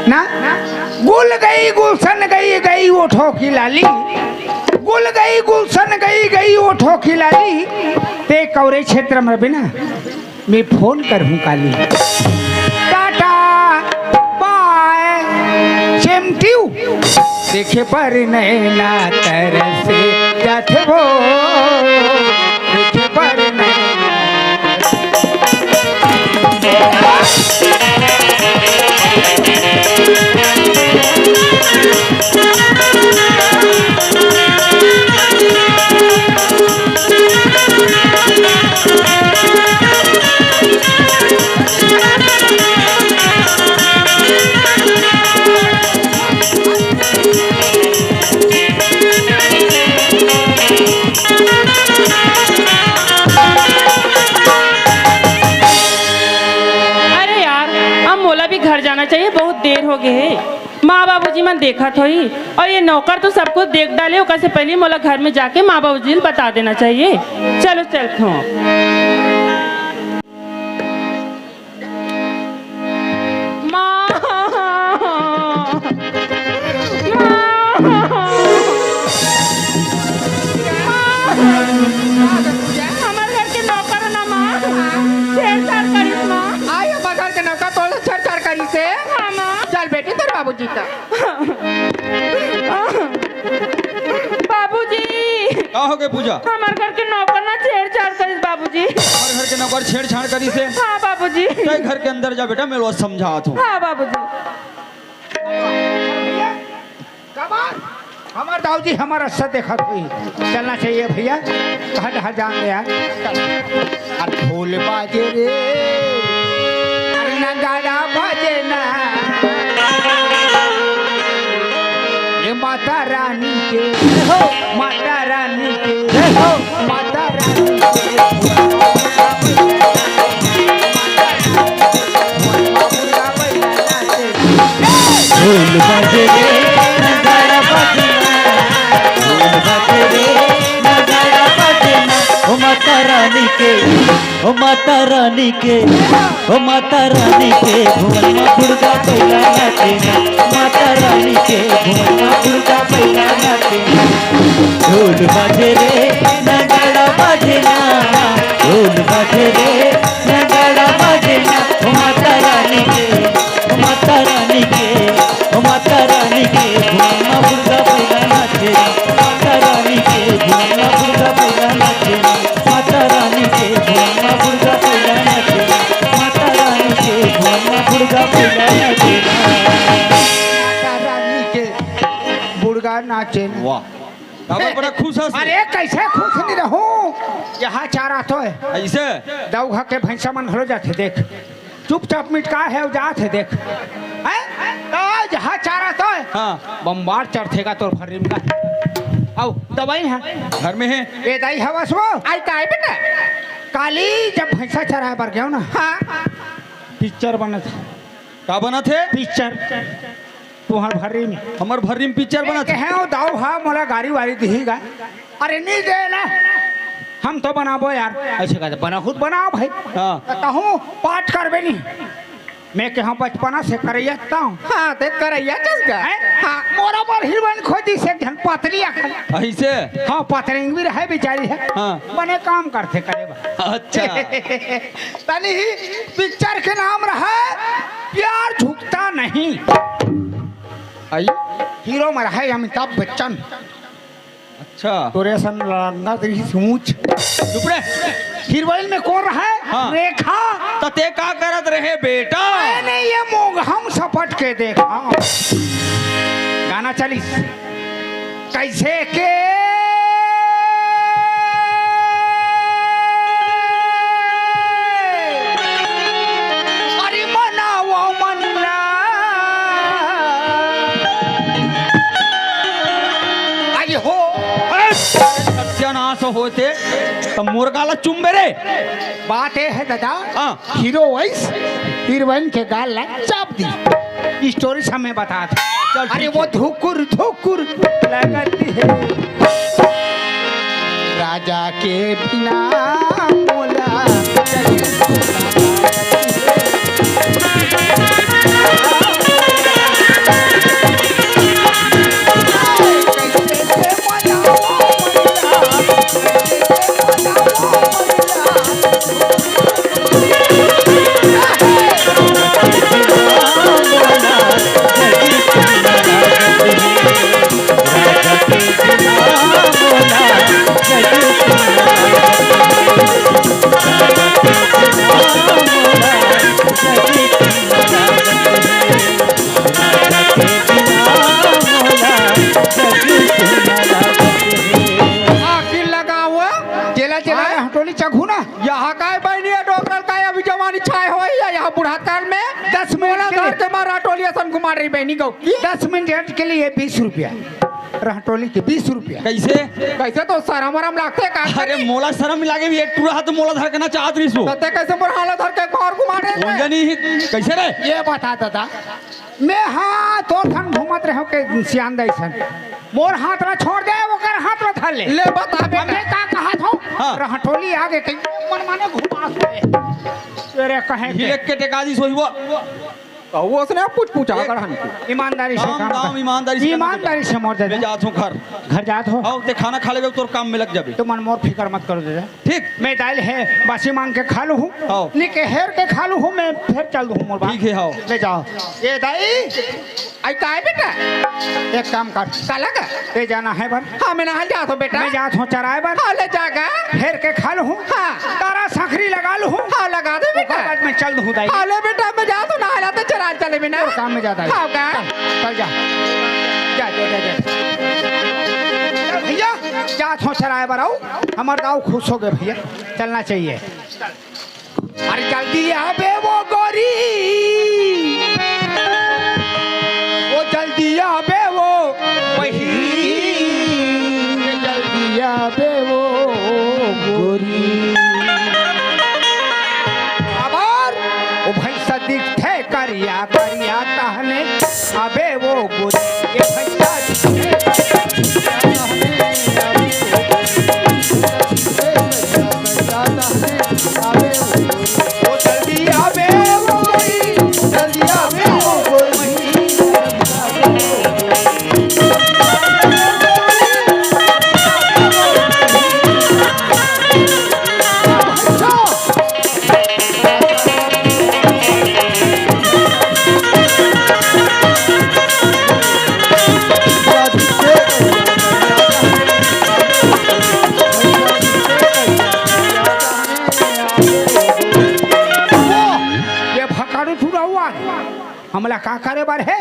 ना, गुल गई गुलशन गई, गई ओठों की लाली। गुल गई गुलशन गई, गई ओठों की लाली। ते कौरे क्षेत्र में बिना मैं फोन करहूँ काली। टाटा, बाय, सेम टू। देखे पर नैना तरसे जाथे वो, देखे पर नैना। अरे यार, अब मोला भी घर जाना चाहिए, बहुत देर हो गए है। माँ बाबूजी मन देखत होही, और ये नौकर तो सब कुछ देख डाले, ओकर से पहले मोला घर में जाके माँ बाबूजी ल बता देना चाहिए। चलो चलत हूँ। माँ, माँ, हमर घर के नौकर ना माँ, छेड़छाड़ करिस माँ। आई हमर घर के नौकर तोला छेड़छाड़ करिस हे? हाँ माँ। चल बेटी तोर बाबूजी का। बाबूजी, का हो गए पूजा? हमर घर के नौकर ना छेड़छाड़ करिस बाबूजी। हमर घर के नौकर छेड़छाड़ करिस हे? हाँ बाबूजी। तय घर के अंदर जा बेटा, मैं रोज समझात हूँ। हाँ बाबूजी। कमाल, हमर दाऊजी हमर अच्छा देखत होही। चलना चाहिए भैया, कहाँ कहाँ जान ले यार। अरे ढोल बाजे रे, अरे नगाड़ा बाजे ना, ये माता रानी के, माता रानी के, माता रानी के। ढोल बाजे रे, नगाड़ा बाजे ना, ढोल बाजे रे, नगाड़ा बाजे ना, ओ माता रानी के, ओ माता रानी के, ओ माता रानी के, भुवन में बुढ़गा बैला नाचे ना, माता रानी के, भुवन में बुढ़गा बैला नाचे ना। ढोल बाजे रे, नगाड़ा बाजे ना, ढोल बाजे रे, नगाड़ा बाजे ना, ओ माता रानी के, ओ माता रानी के, ओ माता रानी के, भुवन में बुढ़गा बैला नाचे ना, माता रानी के, भुवन में बुढ़गा बैला नाचे ना, माता रानी के, भुवन में बुढ़गा बैला नाचे ना, माता रानी के, भुवन में बुढ़गा बैला नाचे ना। माता रानी के बुढ़गा नाचे ना। वाह, काबर बड़ा खुश हस। अरे, कैसे खुश नहीं रहूं? यहाँ चारा तो है। ऐसे? दऊ घर के भैंसा मन घलो जाथे, देख। चुपचाप मिटका है, जात है, देख। हैं? तो यहाँ चारा तो है। हाँ। बम्बार चढ़थेगा तोर भर्री में का। अउ दवाई है? घर में है। ए दाई हवस वो? आई का है बेटा? काली जब भैंसा चराए बर गयो ना। हाँ। पिक्चर बनत हे। का बनत हे? पिक्चर। तुहर भर्री में। हमर भर्री में पिक्चर बनत हे। कहे हो दाऊ हा मोला गारी वारी दिही गा। अरे नहीं दे ना। हम तो बनाबो यार। ऐसे कहते बना खुद बनाओ भाई। हाँ। तो कहूँ पाठ करबे नहीं। मैं कहा बचपना से करैया ता हूँ। हाँ, ते करैया कस गा। हैं? हाँ। मोरा बर हीरोइन खोजी से एक झन पतरी अखन। ऐसे? हाँ, पतरेंग भी रहे बेचारी है। हाँ। बने काम करथे करे बर। अच्छा। तनी ही पिक्चर के नाम रहे प्यार झुकता नहीं। आई? हीरो में रहे अमिताभ बच्चन। अच्छा। तोरे असन लंगत रही सूंच। चुप रे। हीरोइन में कौन रहे? हाँ। रेखा। त ते का करत रहे बेटा? मैंने ये मोगहम सपट के देखा। गाना चलिस। कैसे के? अरे मनावा मन ला। अरे हो। सत्यानाश होथे, त मोर गाला चुम्बे रे। बात ये है दादा, हाँ। हीरो वैस हीरोइन के गाल ला चाप दी। स्टोरी समय बता दे। चल, अरे ठीक वो है। धुकुर धुकुर लगती है। राजा के बिना मोला कुमार रे बहनी गौ, दस मिनट के लिए बीस रुपया, रहटोली के बीस रुपया। कैसे? कैसे तो शरम वरम लागथे का? अरे, मोला शरम लागे भी, एक टूरा हा तो मोला धर के ना चाहत रहिस हो। तते कैसे मोर हाथ ला धर के बाहर घुमा रे? कोन जनी ही, कैसे रे? ये बता दादा, मैं हा तोर संग घूमत रहे के सियान दाई सन, मोर हाथ ला छोड़ दे, ओकर हाथ ला धर ले। ले बता बेटा। अब मैं का कहत हूँ? हाँ। रहटोली आगे कहीं मन माने घुमा दे। तेरे कहे ये के। एक के टेका दी सोई वो। कहू उसने पूछ पूछा ये गढ़न की। ईमानदारी से काम काम, काम। ईमानदारी से करना ईमानदारी बेटा। से मोर दे मैं दे। जात हूँ घर। घर जात हो? आओ, ते खाना खा लेबे, तोर काम में लग जाबे। तुमन मोर फिकर मत करो दे दे। ठीक। मैं दाल है, बासी मांग के खा लूँ हूँ। आओ। लेके हेर के खा लूँ हूँ, मैं फिर चल दूँ हूँ मोर बाप। ठीक है, आओ। ले जाओ। ये दाई, आई का है बेटा? एक काम कर। काला का? ते जाना है बर? हाँ, मैं नहाए जात हूँ बेटा। मैं जात हूँ चराए बर। हाँ, ले जागा। हेर के खा लूँ हूँ। हाँ। तारा सांकरी लगा लूँ हूँ। हाँ, लगा दे बेटा। ओकर बाद मैं चल दूँ दाई। हाँ, ले बेटा, मैं जात हूँ, नहाए ला तो चराए चले बिना। और काम में जा दाई। हाँ, का? चल, चल जा। जा, जा, जा, जा। भैया, जात हूँ चराए बर आऊ। हमर दाऊ खुश हो गए भैया। चलना चाहिए। अरे जल्दी आबे वो गोरी, वो जल्दी आबे वो बहिनी, जल्दी आबे वो गोरी। अबर वो भैंसा दिखथे करिया करिया तहने आबे वो गोरी, ये भैंसा दिखथे करिया तहने आबे वो गोरी। ये भकारू टूरा हुआ, हमला का करे बर हे?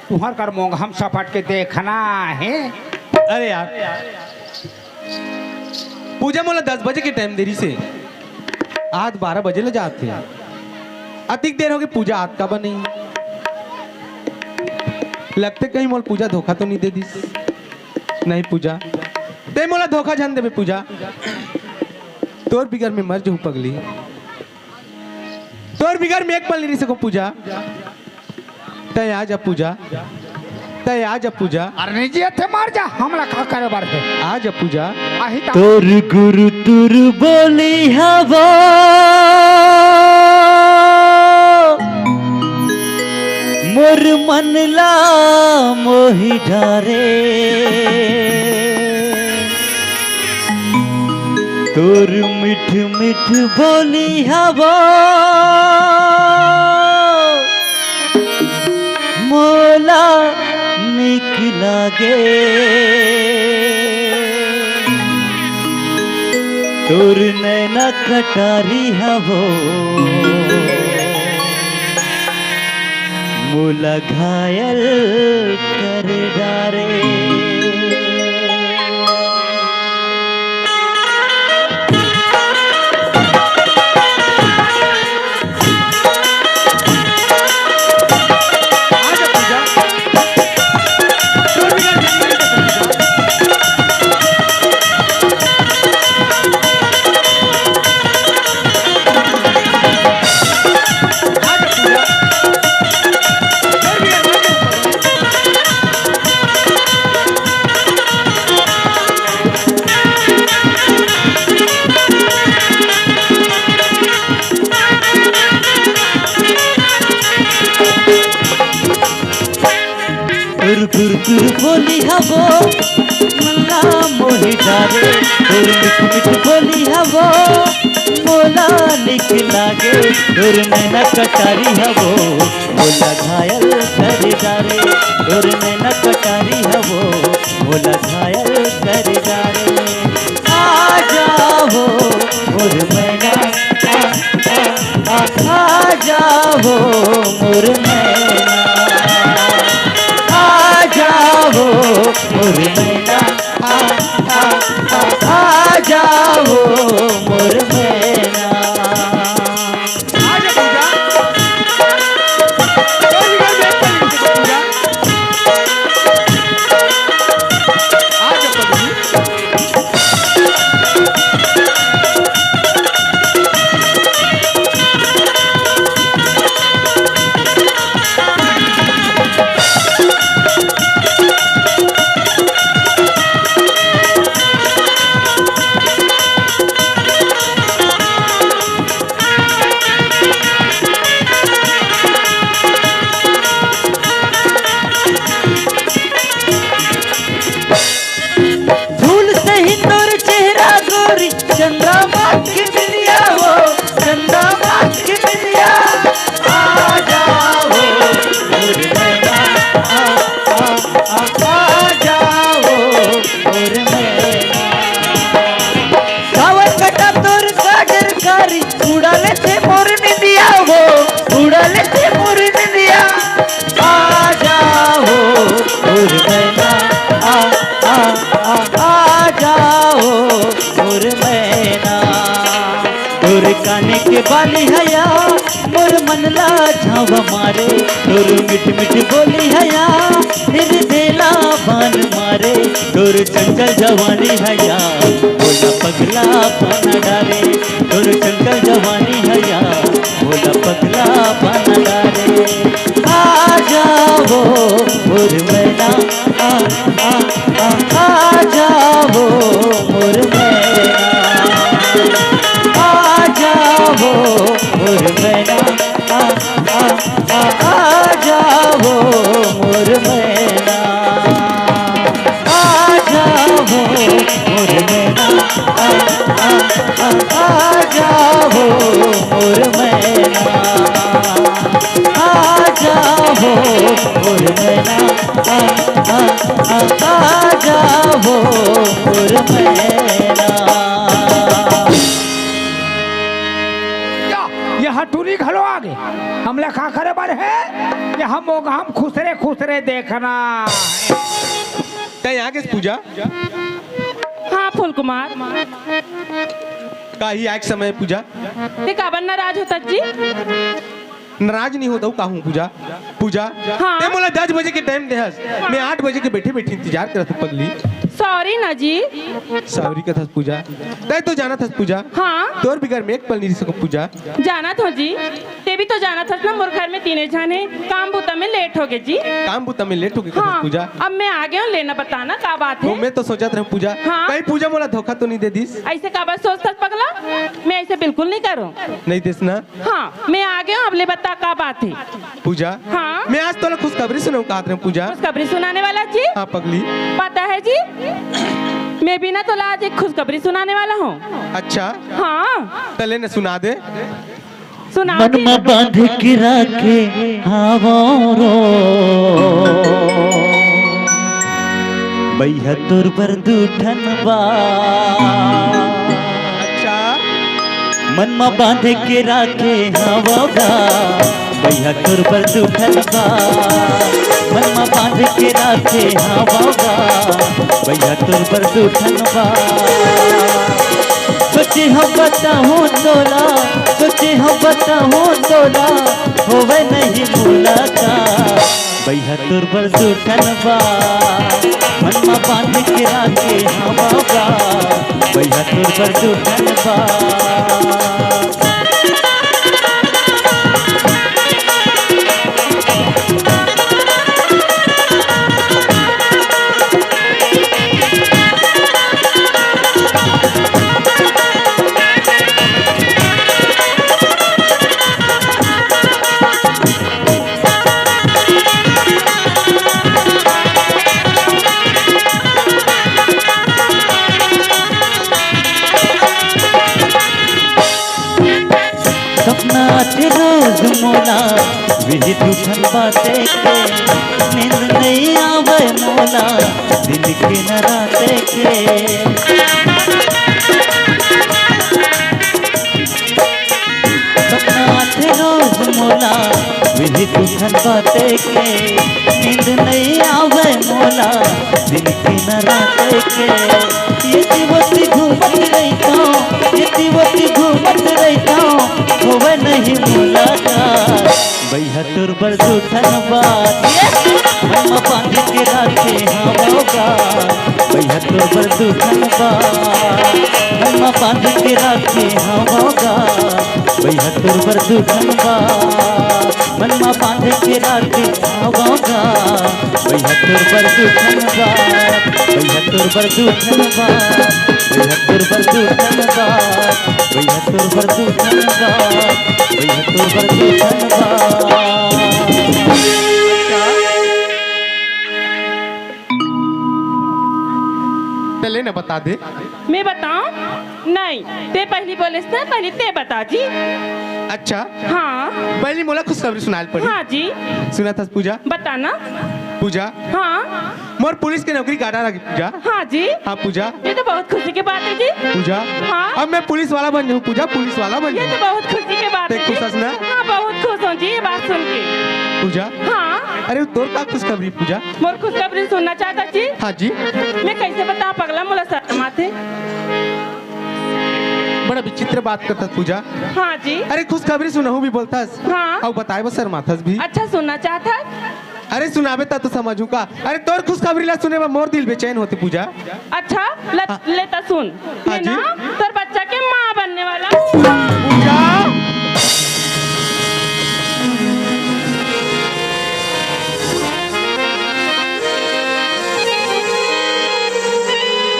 तुहर कर मोंघा म सपट के देखना हे। अरे यार, पूजा मोला दस बजे के टाइम दे रिहिसे, आज बारह बजे ले जात हे। अतिक देर होगे, पूजा आत काबर नहीं? लगथे कहीं मोला पूजा धोखा तो नहीं दे दिस। नहीं पूजा, ते मोला धोखा झन देबे पूजा। तोर बिगर में मर जहूं पगली। तोर बिगर में एक पल नहीं रह सको पूजा। तय आ जा पूजा, तय आ जा पूजा। अरे नहीं जी, एथे मर जा, हमला का करे बर हे? आ जा पूजा। आही ता। तोर गुरु तुर बोली हवो, मोर मन ला मोही डारे। तोर मिठ मिठ बोली हवो, मोला निक लागे। तोर नैना कटारी हवो, मोला घायल कर डारे। तुर तुर तुर बोली हवो, मन ला मोही डारे। तुर मिठ मिठ बोली हवो, मोला निक लागे। तुर नैना कटारी हवो, मोला घायल कर डारे। तुर नैना कटारी हवो, मोला घायल कर डारे। आ जाओ मोर मैना, आ, आ, आ, आ जाओ मोर मैना, आ जाओ मोर मैना, आ, आ, आ, आ जाओ मोर मैना। आ जा पूजा। के बाली हया, मोर मन ला झांव मारे, तोर मिठ मिठ बोली हया, फिर देला बान मारे, तोर चंचल जवानी हया, मोला पगला बना डारे, तोर चंचल जवानी हया, मोला पगला बना डारे। आ जावो मोर मैना, आ, आ, आ, आ जावो मोर मैना, आ जावो मोर मैना, आ, आ, आ, आ जावो मोर मैना, आ जावो मोर मैना, आ, आ, आ, आ जावो मोर मैना, आ जावो मोर मैना, आ, आ, आ, आ जावो मोर मैना। या, ये हटूरी घलो आगे। हमला का करे बर हे? ये हम ओघाम खुसरे खुसरे देखना। तैं आगे पूजा। हाँ फूल कुमार। काही आए के समय पूजा। ते काबर नाराज होथस जी? नाराज नहीं होथंव कहूँ पूजा। पूजा, हाँ। तैं मोला दस बजे के टाइम देहस, मैं आठ बजे के बैठे बैठे इंतजार करत हूँ पगली। सॉरी ना जी। सॉरी कथस पूजा, तैं तो जानत हस पूजा। हाँ। तोर बिगर मैं एक पल नहीं रह सकूँ पूजा। जानत हूँ जी, ते भी तो जानत हस ना, मोर घर में तीने झन हे, काम बुता में लेट होगे जी। काम बुता में लेट होगे कथस हाँ। पूजा। अब मैं आगे हूँ, ले ना बता ना का बात हे। मैं तो सोचत रहूँ पूजा, हाँ। कहीं पूजा मोला धोखा तो नहीं दे दिस? अइसे काबर सोचथस पगला, मैं अइसे बिल्कुल नहीं करूँ। नहीं देस ना? हाँ, मैं आगे हूँ, अब ले बता का बात हे। पूजा, हाँ। मैं आज तोला खुशखबरी सुनाहूँ कहत रहेंव पूजा। खुशखबरी सुनाने वाला जी? हाँ पगली। पता हे जी, मैं भी ना तोला आज एक खुशखबरी सुनाने वाला हूँ। अच्छा। हाँ। त ले ना सुना दे। सुना मन दे। म बांध के राखे हावों रो, बइहा तोर बर दू ठन बा। अच्छा। मन म बांध के राखे हवगा, बइहा तोर बर दू ठन बा। मन म बांध के राखे हवगा, बइहा तोर बर दू ठन बा। सोचे हम बताहूँ तोला, सोचे हम बताहूँ तोला, होवे नहीं मुलाकात। बइहा तोर बर दू ठन बा, मन म बांध के राखे हवं गा। बइहा तोर बर दू ठन बा। सपना आथे रोज मोला, विही दू ठन बाते के, नींद नइ आवय मोला, दिन के न राते के। सपना आथे रोज मोला, विही दू ठन बाते के, नींद नइ आवय मोला, दिन के न राते के। एती ओती घूमत रहिथंव, एती ओती घूमत रहिथंव, होवय नहीं मुलाकात। बइहा तोर बर दू ठन बात, हम बांध के राखे हवं गा। बइहा तोर बर दू ठन बा, मन म बांध के राखे हवं गा। बइहा तोर बर दू ठन बा, मन म बांध के राखे हवं गा। बइहा तोर बर दू ठन बा, बइहा तोर बर दू ठन बा, बइहा तोर बर दू ठन बा, बइहा तोर बर दू ठन बा, बइहा तोर बर दू ठन बा। त ले ना बता दे। मैं बताऊं? नहीं, ते पहली बोलेस ना, पहली ते बता जी। अच्छा। हाँ। पहली मोला खुशखबरी सुनाय ल पड़ी। हाँ जी। सुनत हस पूजा? बता ना। पूजा। हाँ। मोर पुलिस के नौकरी काटा लगे पूजा। हाँ जी। हाँ पूजा। ये तो बहुत खुशी की बात है जी। पूजा। हाँ। अब मैं पुलिस वाला बन जाऊँ पूजा, पुलिस वाला बन ये जाऊँ। तो बहुत खुशी की बात ते है जी। खुश हस ना? हाँ, बहुत खुश हूँ जी ये बात सुन के। पूजा। हाँ। अरे तोर का खुशखबरी पूजा? मोर खुशखबरी सुनना चाहत हस जी? हाँ जी। मैं कैसे बताऊं पगला, मोला शर्म आथे। बड़ा विचित्र बात करथस पूजा। हाँ जी। अरे, खुशखबरी सुनहूँ भी बोलथस। हाँ। अउ बताए बर शर्माथस भी। अच्छा, सुनना चाहथस? अरे, सुनाबे त तो समझहूँ का। अरे, तोर खुशखबरी ला सुने बर मोर दिल बेचैन होथे पूजा। अच्छा, ल-, हाँ। ले त सुन। हाँ मैं जी। ना तोर बच्चा के माँ बनने वाला हूँ। पूजा।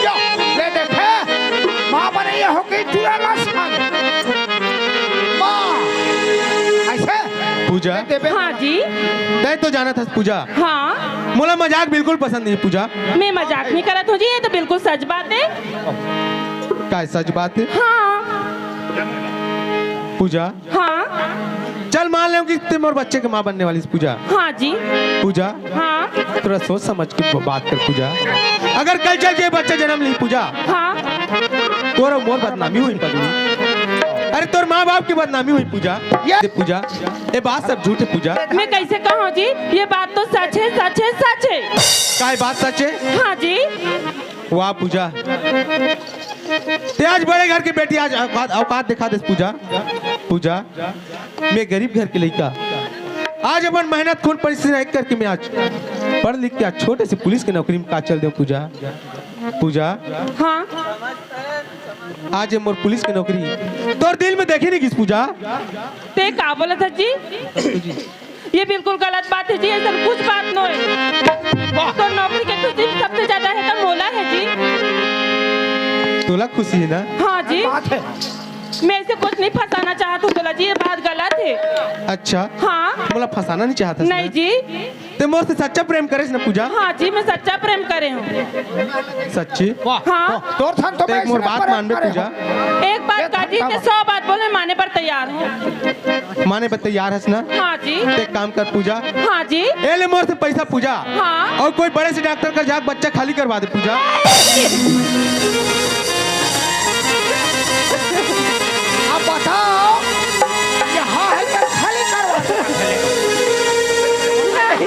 या, ले देखे, माँ बने ये हो गई चूड़ा ना साग। माँ, ऐसे? पूजा। देबे हाँ जी। तैं तो जानत हस पूजा। हाँ। मोला मजाक बिल्कुल पसंद नहीं पूजा। मैं मजाक नहीं करत हूँ जी, ये तो बिल्कुल सच बात है। काय सच बात है? हाँ। पूजा। हाँ। चल मान लेंव कि तैं मोर बच्चे के माँ बनने वाली हस पूजा। हाँ जी। पूजा। हाँ। थोड़ा सोच समझ के ब-, बात कर पूजा। अगर कल चल के बच्चा जन्म ली पूजा, हाँ। तोर अउ मोर बदनामी होही पगली। अरे तोर माँ बाप के बदनामी होही पूजा। ये पूजा, ये बात सब झूठ है पूजा। मैं कैसे कहूँ जी, ये बात तो सच है, सच है, सच है। काय बात सच है? हाँ जी। वाह पूजा, तैं आज बड़े घर के बेटी, आज औकात, औकात दिखा देस पूजा। पूजा, मैं गरीब घर के लइका, आज अपन मेहनत, खून पसीना एक करके मैं आज पढ़ लिख के आज छोटे से पुलिस के नौकरी में का चल देंव पूजा। पूजा। हाँ। आज ये मोर पुलिस के नौकरी तोर दिल में देखे नहीं गिस पूजा। तैं का बोलत हस जी? ये बिल्कुल गलत बात है जी, ऐसा कुछ बात नोहे। वाह। तो नौकरी के खुशी में सबसे ज्यादा है तो मोला है जी। तोला खुशी है ना? हाँ जी। बात है। मैं ऐसे कुछ नहीं फंसाना चाहत हूँ तोला जी, ये बात गलत है। अच्छा। हाँ। मोला फंसाना नहीं चाहत हस नहीं ना? जी। तैं मोर से सच्चा प्रेम करेस ना पूजा? हाँ जी, मैं सच्चा प्रेम करे हूँ। सच्ची? वाह, हाँ। वाह, तोर सन तो तैं मैं एक मोर इतना बात प्रेम मानबे करे पूजा? हूँ। एक बात एक का जी, घंटा तैं बाद। सौ बात बोले, माने पर तैयार हूँ। माने बर तैयार हस ना? हाँ जी। तैं एक काम कर पूजा। हाँ जी। ए ले मोर से पैसा पूजा। हाँ। अउ कोई बड़े से डॉक्टर कर जा, बच्चा खाली करवा दे पूजा। अब बताओ, यहाँ है कि खाली करवा दे? नहीं।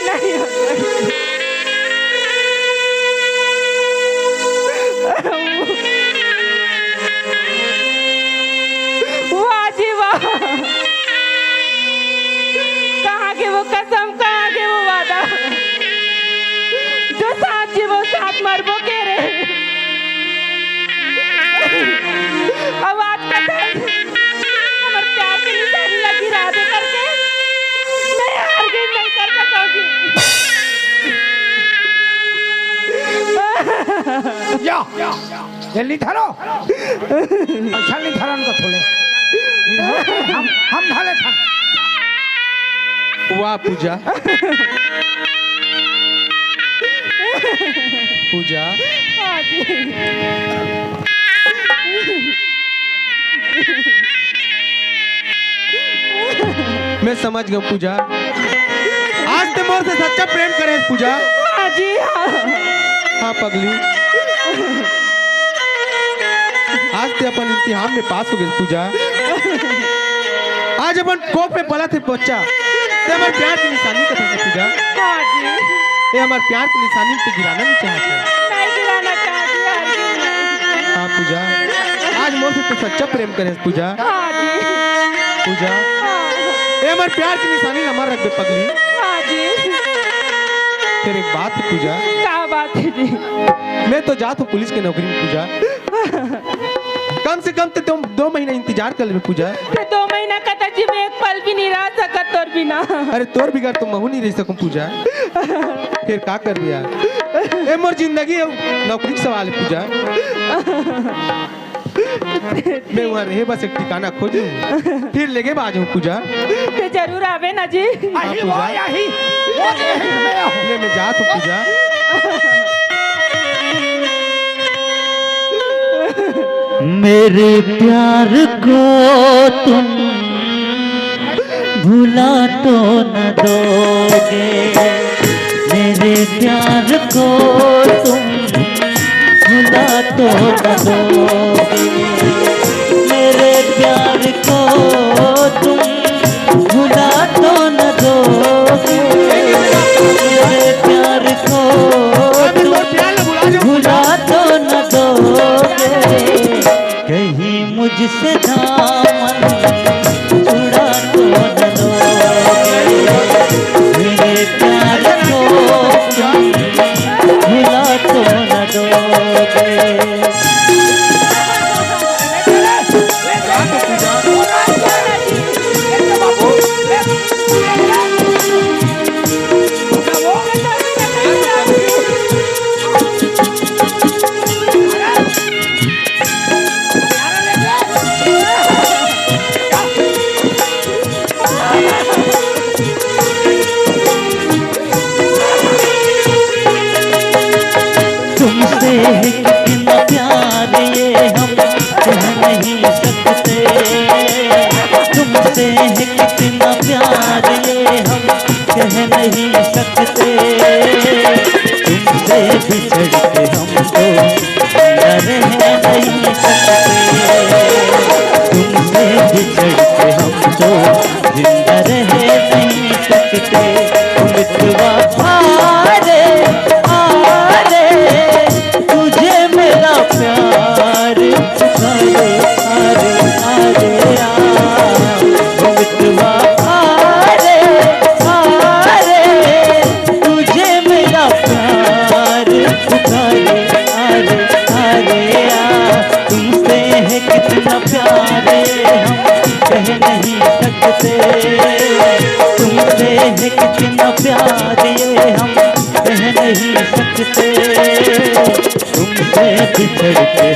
नहीं। वाह जी वाह, कहाँ के वो कसम, कहाँ के वो वादा, जो साथ जी वो साथ मरबो के रे। अब आज का दिन हमर प्यार के निशानी ला गिरा दे करके मैं हार गई, नहीं कर सकोगी। या, जल्दी धरो। पैसा नहीं धरन का थोड़े। हम, हम धरे था। वाह पूजा। पूजा। हाँ जी। मैं समझ गया पूजा, आज तैं मोर से सच्चा प्रेम करे पूजा। हाँ जी, हाँ। हाँ पगली, आज तैं अपन इम्तिहान में पास हो गए पूजा। आज अपन कोख में पला थे बच्चा, तैं हमर प्यार की निशानी कथे पूजा। हाँ जी। ये हमर प्यार की निशानी तैं गिराना नहीं चाहत है। नहीं गिराना चाहती है, हरगिज नहीं। हाँ पूजा, आज मोर से तैं सच्चा प्रेम करे पूजा। हाँ जी। पूजा, हाँ। ये हमर प्यार की निशानी ला अमर रखबे पगली। हाँ जी। फिर एक बात है पूजा। का बात है जी? मैं तो जात हूँ पुलिस के नौकरी में पूजा। कम से कम तो तुम दो महीना इंतजार कर लेबे पूजा। तैं दो महीना कथा जी, मैं एक पल भी नहीं रह सकत तोर बिना। अरे तोर बिगर तो महू नहीं रह सकूं पूजा। फिर का करबे यार? ए मोर जिंदगी है, नौकरी के सवाल है पूजा। मैं वहाँ रहे बस एक ठिकाना खोजूं, फिर लेगे बाजू पूजा। तैं जरूर आबे ना जी। हाँ, आही वो, पूजा। आही। वो देख में आहो। ले, मैं जात हूँ पूजा। मेरे प्यार को तुम भुला तो न दोगे, मेरे प्यार को तुम भुला तो न दोगे, मेरे प्यार को तुम भुला तो न दोगे, मेरे प्यार को तुम भुला तो न दोगे। बिछड़ के हम तो जिंदा रह नहीं सकते, तुमसे बिछड़ के हम तो जिंदा रह नहीं सकते। ओ मितवा आ रे, आ रे, तुझे मेरा प्यार पुकारे, आ रे, आ रे, आ। ओ मितवा आ रे, आ रे, तुझे मेरा प्यार पुकारे, आ रे, आ रे, आ। तुमसे है कितना प्यार ये हम कह नहीं सकते, तुमसे है कितना प्यार ये हम कह नहीं सकते। तुमसे बिछड़ के